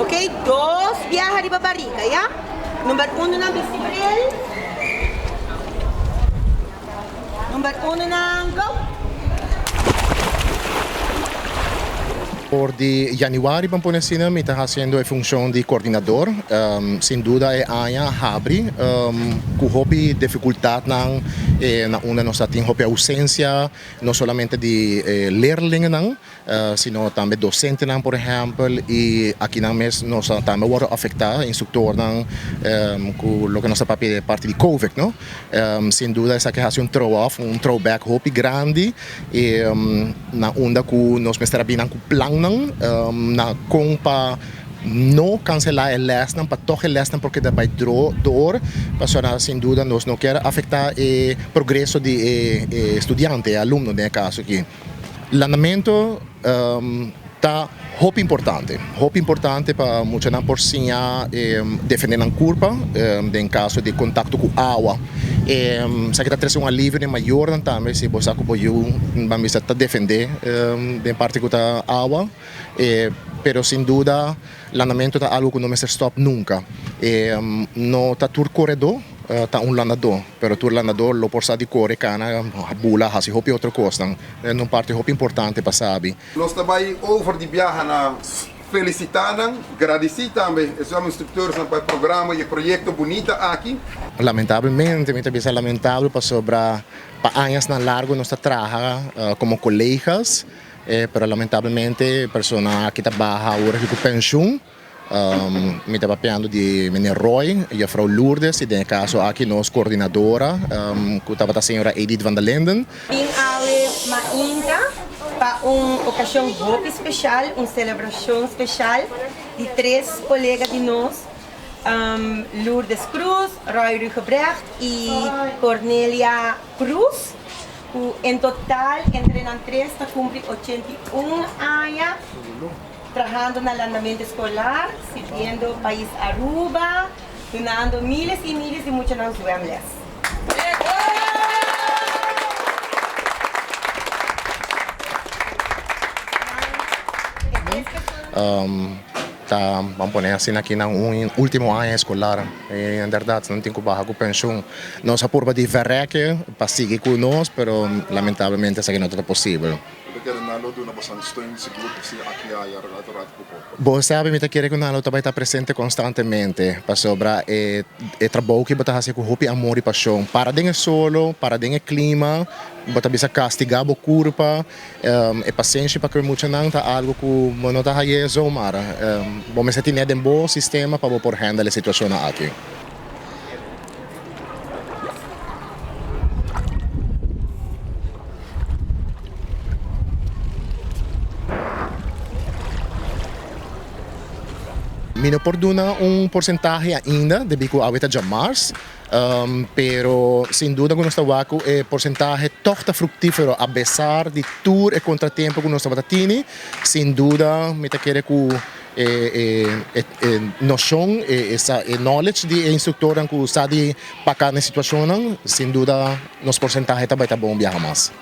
Ok, dos biaha riba barriga, ya? Number uno nan bisti bril. Number uno nan go! For di januari ban pone asina mi ta haciendo e funcion di coordinador. Sin duda e aña habri cu hopi dificultadnan na unda nos ta tin hopi ausencia no solamente di leerlingennan sino tambe docentenan por ehempel y akinan mes nos a tambe wordo afecta instructornan cu loke nos ta papia di parti di covid no. Sin duda esaki haci un throw off un throw back hopi grandi y na unda cu nos mester a bini cu plannan na con pa no cancela e lesnan pa toch e lesnan por keda bay door pasobra sin duda nos no kier afecta e progreso di e studiante e alumno den e caso aki. Landamento ta hopi importante, hopi importante pa muchanan por siña defende nan curpa den caso di contacto cu awa. Esaki ta trece un alivio den mayornan tambe si bo sa cu bo yu ban bisa ta defende den parti cu ta awa, pero sin duda Landamentu ta algu ku no mester stòp nunka. E no ta tur koredó ta un landadó, pero tur landadó lo por sa di kore, kana, bula, hasi hopi otro kosnan. E un parti hopi importante pa sabi. Nos ta bai over di biaha na felisitá nan, gradisí tambe e zwem-instructeursnan pa e programa i e proyekto bunita aki. Lamentablemente, mi ta bisa lamentabel pasobra pa añasnan largu nos ta traha komo kolegas. Pero lamentablemente e persona aki ta baha awor aki ku penshun. Mi ta papiando di meneer Roy, juffrouw Lourdes y den e kaso aki nos koordinadora ku tabata señora Edith van der Linden. Bin awe mainta pa un okashon hopi speshal, un selebrashon speshal di tres kolega di nos, Lourdes Cruz, Roy Rugebrecht y Cornelia Cruz. Ku en total entre nan tres ta kumpli 81 aña trahando na landamento eskolar, sirbiendo pais Aruba, dunando miles i miles di muchanan zwemles. Ta ban pone asina aki nan un ultimo aña eskolar i inderdat nan tin ku baha ku penshun. Nos a purba di verrèke pa sigui ku nos, pero lamentablemente esaki no ta posibel. Bo ta kere nan lo duna bosan steun sigur si aki aya uiteraard ku por? Bo sabi mi ta kere ku nan lo ta bai ta presente konstantemente, pasobra e e trabou ki bo ta hasi ku hopi amor i pashon. Para den e solo, para den e klima, bo ta bisa kastigá bo kurpa. E pasenshi pa ku e muchanan ta algu ku bo no ta haye zomaar. Bo mester tine den bo sistema pa bo por handle e situashonnan aki. Mi no por duna un porsentahe ainda debí ku awe ta djamars. Pero sin duda ku nos ta wak ku e porsentahe tòg ta fruktífero apesar di tur e kontratiempo ku nos tabata tini. Sin duda mi ta kere ku e noshon, e knowledge di e instruktornan ku sa di paka na e situashonnan, sin duda nos porsentahe ta bai ta bon biaha mas.